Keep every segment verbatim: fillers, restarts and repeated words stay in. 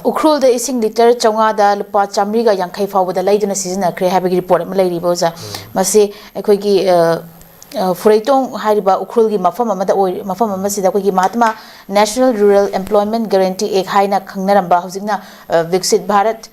ꯎꯈ꯭ꯔꯨꯜꯗ ꯏꯁꯤꯡ ꯂꯤꯇꯔ ꯆꯥꯝꯃꯉꯥꯗ ꯂꯨꯄꯥ ꯆꯥꯝꯃꯔꯤꯒ ꯌꯥꯡꯈꯩ ꯐꯥꯎꯕꯗ ꯂꯩꯗꯨꯅ ꯁꯤꯖꯤꯟꯅꯈ꯭ꯔꯦ ꯍꯥꯏꯕꯒꯤ ꯔꯤꯄꯣꯔꯠ ꯑꯃ ꯂꯩꯔꯤꯕ ꯑꯣꯖꯥ꯫ ꯃꯁꯤ ꯑꯩꯈꯣꯏꯒꯤ, ꯑ, ꯑ, ꯐꯨꯔꯩꯇꯣꯡ ꯍꯥꯏꯔꯤꯕ ꯎꯈ꯭ꯔꯨꯜꯒꯤ ꯃꯐꯝ ꯑꯃꯗ ꯑꯣꯏ-, ꯃꯐꯝ ꯑꯃꯁꯤꯗ ꯑꯩꯈꯣꯏꯒꯤ ꯃꯍꯥꯇꯃꯥ National Rural Employment Guarantee Act ꯍꯥꯏꯅ ꯈꯪꯅꯔꯝꯕ, ꯍꯧꯖꯤꯛꯅ, ꯑ, ꯕꯤꯛꯁꯤꯠ ꯚꯥꯔꯠ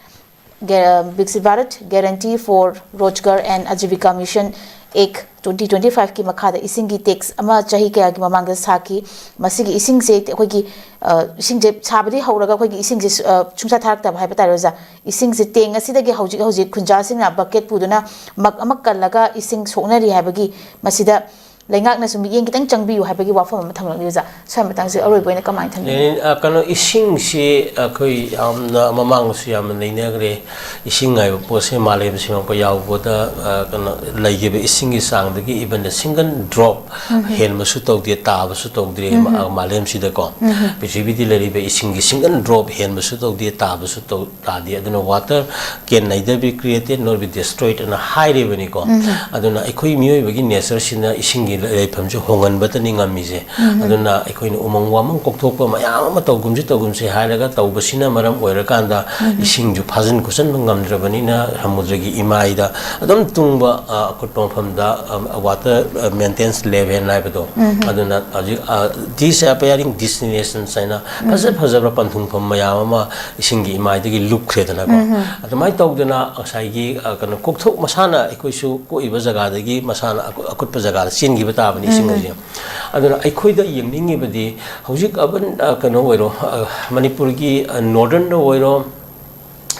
ꯒꯦ-, ꯕꯤꯛꯁꯤꯠ Bharat Guarantee for Rozgar and Ajivika Mission Act twenty twenty-five ꯀꯤ ꯃꯈꯥꯗ ꯏꯁꯤꯡꯒꯤ ꯇꯦꯛꯁ ꯑꯃ ꯆꯍꯤ ꯀꯌꯥꯒꯤ ꯃꯃꯥꯡꯗ ꯁꯥꯈꯤ꯫ ꯃꯁꯤꯒꯤ ꯏꯁꯤꯡꯁꯦ ꯑꯩꯈꯣꯏꯒꯤ, ꯑ, ꯏꯁꯤꯡꯁꯦ ꯁꯥꯕꯗꯤ ꯍꯧꯔꯒ ꯑꯩꯈꯣꯏꯒꯤ ꯏꯁꯤꯡꯁꯦ ꯁꯨ-, ꯑ, ꯁꯨꯡꯁꯥ ꯊꯥꯔꯛꯇꯕ ꯍꯥꯏꯕ ꯇꯥꯔꯦ ꯑꯣꯖꯥ꯫ ꯏꯁꯤꯡꯁꯦ ꯇꯦꯡ ꯑꯁꯤꯗꯒꯤ ꯍꯧꯖꯤꯛ ꯍꯧꯖꯤꯛ ꯈꯨꯟꯖꯥꯁꯤꯡꯅ ꯕꯛꯀꯦꯠ ꯄꯨꯗꯨꯅ ꯃꯛ ꯑꯃ ꯀꯜꯂꯒ ꯏꯁꯤꯡ ꯁꯣꯛꯅꯔꯤ ꯍꯥꯏꯕꯒꯤ, ꯃꯁꯤꯗ ꯂꯩꯉꯥꯛꯅꯁꯨ ꯃꯤꯠꯌꯦꯡ ꯈꯤꯇꯪ ꯆꯪꯕꯤꯌꯨ ꯍꯥꯏꯕꯒꯤ ꯋꯥꯐꯝ ꯑꯃ ꯊꯝꯂꯛꯂꯤ ꯑꯣꯖꯥ꯫ ꯁ꯭ꯋꯥꯏ ꯃꯇꯥꯡꯁꯦ ꯑꯔꯣꯏꯕ ꯑꯣꯏꯅ ꯀꯃꯥꯏꯅ ꯊꯝꯕꯤꯅꯤ? ꯂꯦꯅꯤꯟ, ꯑ, ꯀꯩꯅꯣ, ꯏꯁꯤꯡꯁꯤ ꯑꯩꯈꯣꯏ ꯌꯥꯝꯅ ꯃꯃꯥꯡꯗꯁꯨ ꯌꯥꯝꯅ ꯅꯩꯅꯈ꯭ꯔꯦ꯫ ꯏꯁꯤꯡ ꯍꯥꯏꯕ ꯄꯣꯠꯁꯦ ꯃꯥꯂꯦꯝ ꯁꯤꯃꯛꯄ ꯌꯥꯎꯕꯗ, ꯑ, ꯀꯩꯅꯣ, ꯂꯩꯈꯤꯕ ꯏꯁꯤꯡꯒꯤ ꯆꯥꯡꯗꯒꯤ even a single drop ꯍꯦꯟꯕꯁꯨ ꯇꯧꯗꯦ, ꯇꯥꯕꯁꯨ ꯇꯧꯗ꯭ꯔꯦ ꯃꯥ-, ꯃꯥꯂꯦꯝꯁꯤꯗꯀꯣ꯫ ꯄ꯭ꯔꯤꯊꯤꯕꯤꯗ ꯂꯩꯔꯤꯕ ꯏꯁꯤꯡꯒꯤ single drop ꯍꯦꯟꯕꯁꯨ ꯇꯧꯗꯦ, ꯇꯥꯕꯁꯨ ꯇꯧ-, ꯇꯥꯗꯦ꯫ ꯑꯗꯨꯅ water can neither be created nor be destroyed ꯑꯅ ꯍꯥꯏꯔꯤꯕꯅꯤꯀꯣ꯫ ꯑꯗꯨꯅ ꯑꯩꯈꯣꯏ ꯃꯤꯑꯣꯏꯕꯒꯤ natureꯁꯤꯅ ꯏꯁꯤꯡꯒꯤ ꯂꯩꯐꯝꯁꯦ ꯍꯣꯡꯍꯟꯕꯇꯅꯤ ꯉꯝꯃꯤꯁꯦ꯫ ꯑꯗꯨꯅ ꯑꯩꯈꯣꯏꯅ ꯎꯃꯪ ꯋꯥꯃꯪ ꯀꯣꯛꯊꯣꯛꯄ ꯃꯌꯥꯝ ꯑꯃ ꯇꯧꯒꯨꯝꯁꯤ ꯇꯧꯒꯨꯝꯁꯤ ꯍꯥꯏꯔꯒ ꯇꯧꯕꯁꯤꯅ ꯃꯔꯝ ꯑꯣꯏꯔꯀꯥꯟꯗ ꯏꯁꯤꯡꯁꯨ ꯐꯥꯖꯤꯟ ꯈꯣꯠꯆꯤꯟꯕ ꯉꯝꯗ꯭ꯔꯕꯅꯤꯅ ꯁꯃꯨꯗ꯭ꯔꯒꯤ ꯏꯃꯥꯏꯗ ꯑꯗꯨꯝ ꯇꯨꯡꯕ, ꯑ, ꯑꯀꯨꯠꯄ ꯃꯐꯝꯗ, ꯑ, water, ꯑ, maintenance level ꯍꯥꯏꯕꯗꯣ, ꯑꯗꯨꯅ ꯍꯧꯖꯤꯛ, ꯑ, disappearing destinations ꯍꯥꯏꯅ ꯐꯖ ꯐꯖꯕ ꯄꯟꯊꯨꯡꯐꯝ ꯃꯌꯥꯝ ꯑꯃ ꯏꯁꯤꯡꯒꯤ ꯏꯃꯥꯏꯗꯒꯤ ꯂꯨꯞꯈ꯭ꯔꯦꯗꯅꯀꯣ꯫ ꯑꯗꯨꯃꯥꯏꯅ ꯇꯧꯗꯅ ꯉꯁꯥꯏꯒꯤ, ꯑ, ꯀꯩꯅꯣ, ꯀꯣꯛꯊꯣꯛ ꯃꯁꯥꯅ ꯑꯩꯈꯣꯏꯁꯨ ꯀꯣꯛꯏꯕ ꯖꯒꯥꯗꯒꯤ ꯃꯁꯥꯅ ꯑꯀꯨ-, ꯑꯀꯨꯠꯄ ꯖꯒꯥꯗ ꯆꯦꯟꯈꯤꯕ ꯇꯥꯕꯅꯤ ꯏꯁꯤꯡ ꯍꯥꯏꯁꯦ꯫ ꯑꯗꯨꯅ ꯑꯩꯈꯣꯏꯗ ꯌꯦꯡꯅꯤꯡꯉꯤꯕꯗꯤ ꯍꯧꯖꯤꯛ urban, ꯑ, ꯀꯩꯅꯣ ꯑꯣꯏꯔꯣ, ꯑ, ꯃꯅꯤꯄꯨꯔꯒꯤ, ꯑ, northernꯗ ꯑꯣꯏꯔꯣ,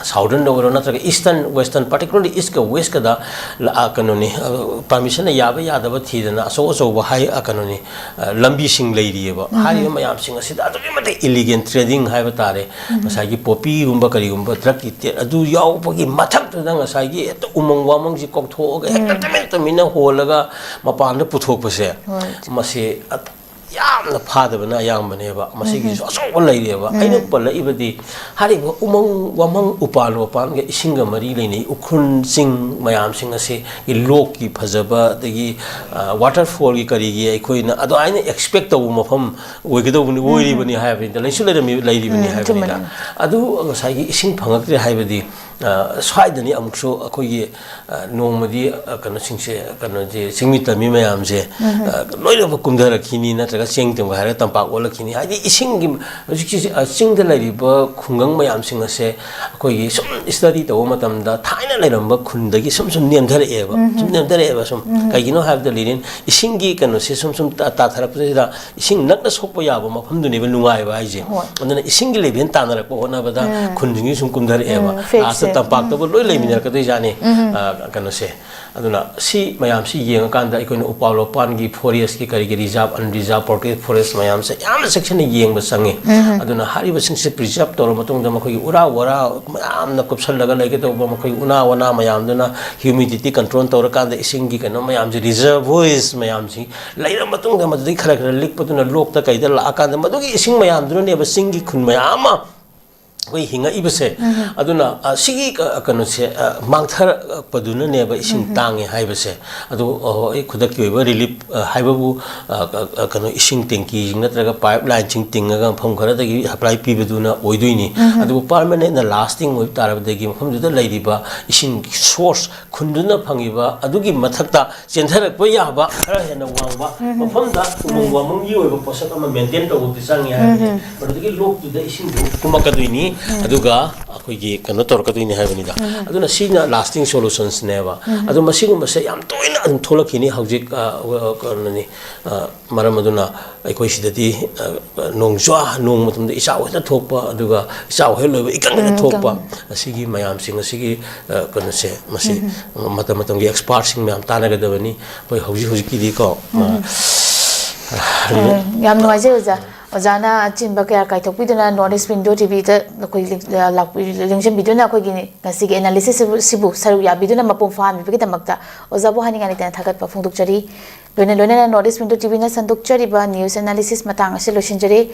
southernꯗ ꯑꯣꯏꯔꯣ, ꯅꯠꯇ꯭ꯔꯒ eastern, western, particularly eastꯀ westꯀꯗ ꯂ-, ꯑ, ꯀꯩꯅꯣꯅꯤ, ꯑ, permissionꯅ ꯌꯥꯕ ꯌꯥꯗꯕ ꯊꯤꯗꯅ ꯑꯆꯧ ꯑꯆꯧꯕ ꯍꯥꯏ-, ꯑ, ꯀꯩꯅꯣꯅꯤ, ꯑ, ꯂꯝꯕꯤꯁꯤꯡ ꯂꯩꯔꯤꯑꯕ꯫ ꯍꯥꯏꯔꯤꯕ ꯃꯌꯥꯝꯁꯤꯡ ꯑꯁꯤꯗ ꯑꯗꯨꯛꯀꯤ ꯃꯇꯤꯛ illegal trading ꯍꯥꯏꯕ ꯇꯥꯔꯦ꯫ ꯉꯁꯥꯏꯒꯤ poppyꯒꯨꯝꯕ ꯀꯔꯤꯒꯨꯝꯕ drugꯀꯤ ꯇꯦ-, ꯑꯗꯨ ꯌꯥꯎꯕꯒꯤ ꯃꯊꯛꯇꯨꯗ ꯉꯁꯥꯏꯒꯤ ꯍꯦꯛꯇ ꯎꯃꯪ ꯋꯥꯃꯪꯁꯤ ꯀꯣꯛꯊꯣꯛꯑꯒ ꯍꯦꯛꯇ ꯇꯨꯃꯤꯟ ꯇꯨꯃꯤꯟꯅ ꯍꯣꯜꯂꯒ ꯃꯄꯥꯟꯗ ꯄꯨꯊꯣꯛꯄꯁꯦ, ꯍꯣꯏ꯫ ꯃꯁꯤ ꯑ-, ꯌꯥꯝꯅ ꯐꯥꯗꯕꯅ ꯑꯌꯥꯝꯕꯅꯦꯕ꯫ ꯃꯁꯤꯒꯤꯁꯨ ꯑꯆꯧꯕ ꯂꯩꯔꯦꯕ꯫ ꯑꯩꯅ ꯄꯜꯂꯛꯏꯕꯗꯤ ꯍꯥꯏꯔꯤꯕ ꯎꯃꯪ ꯋꯥꯃꯪ, ꯎꯄꯥꯜ ꯋꯥꯄꯥꯜꯒ ꯏꯁꯤꯡꯒ ꯃꯔꯤ ꯂꯩꯅꯩ ꯎꯈ꯭ꯔꯨꯜ ꯆꯤꯡ ꯃꯌꯥꯝꯁꯤꯡ ꯑꯁꯤ ꯂꯣꯛꯀꯤ ꯐꯖꯕ, ꯑꯗꯒꯤ ꯋꯥꯇꯔꯐꯣꯜꯒꯤ ꯀꯔꯤꯒꯤ ꯑꯩꯈꯣꯏꯅ ꯑꯗꯨꯃꯥꯏꯅ ꯑꯦꯛꯁꯄꯦꯛ ꯇꯧꯕ ꯃꯐꯝ ꯑꯣꯏꯒꯗꯧꯕꯅꯤ, ꯑꯣꯏꯔꯤꯕꯅꯤ ꯍꯥꯏꯕꯅꯤꯗ, ꯂꯩꯁꯨ ꯂꯩꯔꯝꯃꯤ, ꯂꯩꯔꯤꯕꯅꯤ ꯍꯥꯏꯕꯅꯤꯗ꯫ ꯑꯗꯨ ꯉꯁꯥꯏꯒꯤ ꯏꯁꯤꯡ ꯐꯪꯉꯛꯇ꯭ꯔꯦ ꯍꯥꯏꯕꯗꯤ, ꯑ, ꯁ꯭ꯋꯥꯏꯗꯅꯤ ꯑꯃꯨꯛꯁꯨ ꯑꯩꯈꯣꯏꯒꯤ, ꯑ, ꯅꯣꯡꯃꯗꯤ, ꯑ, ꯀꯩꯅꯣꯁꯤꯡꯁꯦ, ꯀꯩꯅꯣꯁꯦ, ꯆꯤꯡꯃꯤ ꯇꯝꯃꯤ ꯃꯌꯥꯝꯁꯦ, ꯑ, ꯂꯣꯏꯅꯃꯛ ꯀꯨꯝꯊꯔꯛꯈꯤꯅꯤ, ꯅꯠꯇ꯭ꯔꯒ ꯆꯦꯡ ꯇꯨꯝꯒ ꯍꯥꯏꯔꯒ ꯇꯝꯄꯥꯛ ꯑꯣꯜꯂꯛꯈꯤꯅꯤ꯫ ꯍꯥꯏꯗꯤ ꯏꯁꯤꯡꯒꯤ ꯍꯧꯖꯤꯛꯁꯤ, ꯑ, ꯆꯤꯡꯗ ꯂꯩꯔꯤꯕ ꯈꯨꯡꯒꯪ ꯃꯌꯥꯝꯁꯤꯡ ꯑꯁꯦ ꯑꯩꯈꯣꯏꯒꯤ ꯁꯨꯝ ꯁ꯭ꯇꯗꯤ ꯇꯧꯕ ꯃꯇꯝꯗ ꯊꯥꯏꯅ ꯂꯩꯔꯝꯕ ꯈꯨꯟꯗꯒꯤ ꯁꯨꯝ ꯁꯨꯝ ꯅꯦꯝꯊꯔꯛꯑꯦꯕ, ꯁꯨꯝ ꯅꯦꯝꯊꯔꯛꯑꯦꯕ ꯁꯨꯝ꯫ ꯀꯩꯒꯤꯅꯣ ꯍꯥꯏꯕꯗ, ꯂꯤꯔꯤꯟ, ꯏꯁꯤꯡꯒꯤ ꯀꯩꯅꯣꯁꯦ ꯁꯨꯝ ꯁꯨꯝ ꯇꯥ-, ꯇꯥꯊꯔꯛꯄꯁꯤꯗ ꯏꯁꯤꯡ ꯅꯛꯅ ꯁꯣꯛꯄ ꯌꯥꯕ ꯃꯐꯝꯗꯨꯅꯦꯕ ꯅꯨꯡꯉꯥꯏꯕ ꯍꯥꯏꯁꯦ꯫ ꯍꯣꯏ꯫ ꯑꯗꯨꯅ ꯏꯁꯤꯡꯒꯤ ꯂꯦꯚꯦꯜ ꯇꯥꯟꯅꯔꯛꯄ ꯍꯣꯠꯅꯕꯗ ꯈꯨꯟꯁꯤꯡꯁꯤ ꯁꯨꯝ ꯀꯨꯝꯊꯔꯛꯑꯦꯕ꯫ ꯎꯝ, ꯐꯦꯛꯁꯦ꯫ ꯂꯥꯁꯇ ꯇꯝꯄꯥꯛꯇꯕꯨ ꯂꯣꯏ ꯂꯩꯃꯤꯟꯅꯔꯛꯀꯗꯣꯏꯖꯥꯠꯅꯤ꯫ ꯑ, ꯀꯩꯅꯣꯁꯦ꯫ ꯑꯗꯨꯅ ꯁꯤ ꯃꯌꯥꯝꯁꯤ ꯌꯦꯡꯉꯀꯥꯟꯗ ꯑꯩꯈꯣꯏꯅ ꯎꯄꯥꯜ ꯋꯥꯄꯥꯟꯒꯤ ꯐꯣꯔꯦꯁꯀꯤ ꯀꯔꯤꯒꯤ ꯔꯤꯖꯥꯔꯕ, ꯑꯟꯔꯤꯖꯥꯔꯕ ꯄ꯭ꯔꯣꯇꯦꯛꯇꯦꯗ ꯐꯣꯔꯦꯁ ꯃꯌꯥꯝꯁꯦ ꯌꯥꯝꯅ ꯆꯦꯛꯁꯤꯟꯅ ꯌꯦꯡꯕ ꯆꯪꯉꯤ꯫ ꯑꯗꯨꯅ ꯍꯥꯏꯔꯤꯕꯁꯤꯡꯁꯦ ꯄ꯭ꯔꯤꯖꯥꯔꯕ ꯇꯧꯔꯕ ꯃꯇꯨꯡꯗ ꯃꯈꯣꯏꯒꯤ ꯎꯔꯥ ꯋꯥꯔꯥ ꯃꯌꯥꯝꯅ ꯀꯨꯞꯁꯜꯂꯒ ꯂꯩꯒꯗꯧꯕ, ꯃꯈꯣꯏꯒꯤ ꯎꯅꯥ ꯋꯥꯅꯥ ꯃꯌꯥꯝꯗꯨꯅ ꯍ꯭ꯌꯨꯃꯤꯗꯤꯇꯤ ꯀꯟꯇ꯭ꯔꯣꯜ ꯇꯧꯔꯀꯥꯟꯗ ꯏꯁꯤꯡꯒꯤ ꯀꯩꯅꯣ ꯃꯌꯥꯝꯁꯦ, ꯔꯤꯖꯔꯚꯣꯏꯁ ꯃꯌꯥꯝꯁꯤ ꯂꯩꯔ ꯃꯇꯨꯡꯗ ꯃꯗꯨꯗꯒꯤ ꯈꯔ ꯈꯔ ꯂꯤꯛꯄꯗꯨꯅ ꯂꯣꯛꯇ ꯀꯩꯗ ꯂꯥꯛꯑꯀꯥꯟꯗ ꯃꯗꯨꯒꯤ ꯏꯁꯤꯡ ꯃꯌꯥꯝꯗꯨꯅꯅꯦꯕ ꯆꯤꯡꯒꯤ ꯈꯨꯟ ꯃꯌꯥꯝ ꯑꯃ ꯑꯩꯈꯣꯏ ꯍꯤꯡꯉꯛꯏꯕꯁꯦ꯫ ꯑꯗꯨꯅ, ꯑ, ꯁꯤꯒꯤ ꯀ-, ꯀꯩꯅꯣꯁꯦ, ꯑ, ꯃꯥꯡꯊꯔꯛꯄꯗꯨꯅꯅꯦꯕ ꯏꯁꯤꯡ ꯇꯥꯡꯉꯦ ꯍꯥꯏꯕꯁꯦ꯫ ꯑꯗꯣ, ꯑ, ꯑꯩ ꯈꯨꯗꯛꯀꯤ ꯑꯣꯏꯕ ꯔꯤꯂꯤꯞ, ꯑ, ꯍꯥꯏꯕꯕꯨ, ꯑ, ꯀ-, ꯑ, ꯀꯩꯅꯣ, ꯏꯁꯤꯡ ꯇꯦꯡꯀꯤꯁꯤꯡ ꯅꯠꯇ꯭ꯔꯒ ꯄꯥꯏꯞ ꯂꯥꯏꯟꯁꯤꯡ ꯇꯤꯡꯉꯒ ꯃꯐꯝ ꯈꯔꯗꯒꯤ ꯁꯄ꯭ꯂꯥꯏ ꯄꯤꯕꯗꯨꯅ ꯑꯣꯏꯗꯣꯏꯅꯤ꯫ ꯑꯗꯨꯕꯨ ꯄꯥꯔꯃꯅꯦꯟꯠꯅ ꯂꯥꯁꯇꯤꯡ ꯑꯣꯏꯕ ꯇꯥꯔꯕꯗꯒꯤ ꯃꯐꯝꯗꯨꯗ ꯂꯩꯔꯤꯕ ꯏꯁꯤꯡꯒꯤ ꯁꯣꯔꯁ ꯈꯨꯟꯗꯨꯅ ꯐꯪꯉꯤꯕ ꯑꯗꯨꯒꯤ ꯃꯊꯛꯇ ꯆꯦꯟꯊꯔꯛꯄ ꯌꯥꯕ ꯈꯔ ꯍꯦꯟꯅ ꯋꯥꯡꯕ ꯃꯐꯝꯗ ꯎꯃꯪ ꯋꯥꯃꯪꯒꯤ ꯑꯣꯏꯕ ꯄꯣꯠꯁꯛ ꯑꯃ ꯃꯦꯟꯇꯦꯟ ꯇꯧꯕꯗꯤ ꯆꯪꯉꯤ ꯍꯥꯏꯕꯅꯤ꯫ ꯃꯗꯨꯗꯒꯤ ꯂꯣꯛꯇꯨꯗ ꯏꯁꯤꯡꯗꯨ ꯀꯨꯝꯃꯛꯀꯗꯣꯏꯅꯤ꯫ ꯑꯗꯨꯒ ꯑꯩꯈꯣꯏꯒꯤ ꯀꯩꯅꯣ ꯇꯧꯔꯛꯀꯗꯣꯏꯅꯤ ꯍꯥꯏꯕꯅꯤꯗ꯫ ꯑꯗꯨꯅ ꯁꯤꯅ ꯂꯥꯁꯇꯤꯡ ꯁꯣꯂꯨꯁꯟꯁꯅꯦꯕ꯫ ꯑꯗꯣ ꯃꯁꯤꯒꯨꯝꯕꯁꯦ ꯌꯥꯝ ꯇꯣꯏꯅ ꯑꯗꯨꯝ ꯊꯣꯛꯂꯛꯈꯤꯅꯤ ꯍꯧꯖꯤꯛ, ꯑ, ꯑ, ꯀꯩꯅꯣꯅꯤ, ꯑ, ꯃꯔꯝ ꯑꯗꯨꯅ ꯑꯩꯈꯣꯏ ꯁꯤꯗꯗꯤ, ꯑ, ꯅꯣꯡꯖꯨ, ꯅꯣꯡ ꯃꯇꯝꯗ ꯏꯆꯥꯎ ꯍꯦꯛꯇ ꯊꯣꯛꯄ, ꯑꯗꯨꯒ ꯏꯆꯥꯎ ꯍꯦꯛ ꯂꯣꯏꯕ ꯏꯀꯪ ꯍꯦꯛꯇ ꯊꯣꯛꯄ, ꯑꯁꯤꯒꯤ ꯃꯌꯥꯝꯁꯤꯡ ꯑꯁꯤꯒꯤ, ꯑ, ꯀꯩꯅꯣꯁꯦ, ꯃꯁꯤ ꯃꯇꯝ ꯃꯇꯝꯒꯤ ꯑꯦꯛꯁꯄꯥꯔꯠꯁꯤꯡ ꯃꯌꯥꯝ ꯇꯥꯟꯅꯒꯗꯕꯅꯤ꯫ ꯑꯩꯈꯣꯏ ꯍꯧꯖꯤꯛ ꯍꯧꯖꯤꯛꯀꯤꯗꯤꯀꯣ, ꯑ, ꯑ, ꯌꯥꯝ ꯅꯨꯡꯉꯥꯏꯖꯩ ꯑꯣꯖꯥ꯫ ꯑꯣꯖꯥꯅ ꯑꯆꯤꯟꯕ ꯀꯌꯥ ꯀꯥꯏꯊꯣꯛꯄꯤꯗꯨꯅ North East Window ꯇꯤ ꯚꯤꯗ ꯑꯩꯈꯣꯏ ꯂꯤꯡ-, ꯑ, ꯂꯥꯛꯄꯤ-, ꯂꯦꯡꯁꯤꯟꯕꯤꯗꯨꯅ ꯑꯩꯈꯣꯏꯒꯤ ꯉꯁꯤꯒꯤ ꯑꯦꯅꯥꯂꯤꯁꯤꯁ ꯁꯤꯕꯨ, ꯁꯤꯕꯨ ꯁꯔꯨꯛ ꯌꯥꯕꯤꯗꯨꯅ ꯃꯄꯨꯡ ꯐꯥꯍꯟꯕꯤꯕꯒꯤꯗꯃꯛꯇ ꯑꯣꯖꯥꯕꯨ ꯍꯥꯏꯅꯤꯡꯉꯥꯏ ꯂꯩꯇꯅ ꯊꯥꯒꯠꯄ ꯐꯣꯡꯗꯣꯛꯆꯔꯤ꯫ ꯂꯣꯏꯅ ꯂꯣꯏꯅꯅ North East Window ꯇꯤ ꯚꯤꯅ ꯁꯟꯗꯣꯛꯆꯔꯤꯕ ꯅ꯭ꯌꯨꯁ ꯑꯦꯅꯥꯂꯤꯁꯤꯁ ꯃꯇꯥꯡ ꯑꯁꯤ ꯂꯣꯏꯁꯤꯟꯖꯔꯦ꯫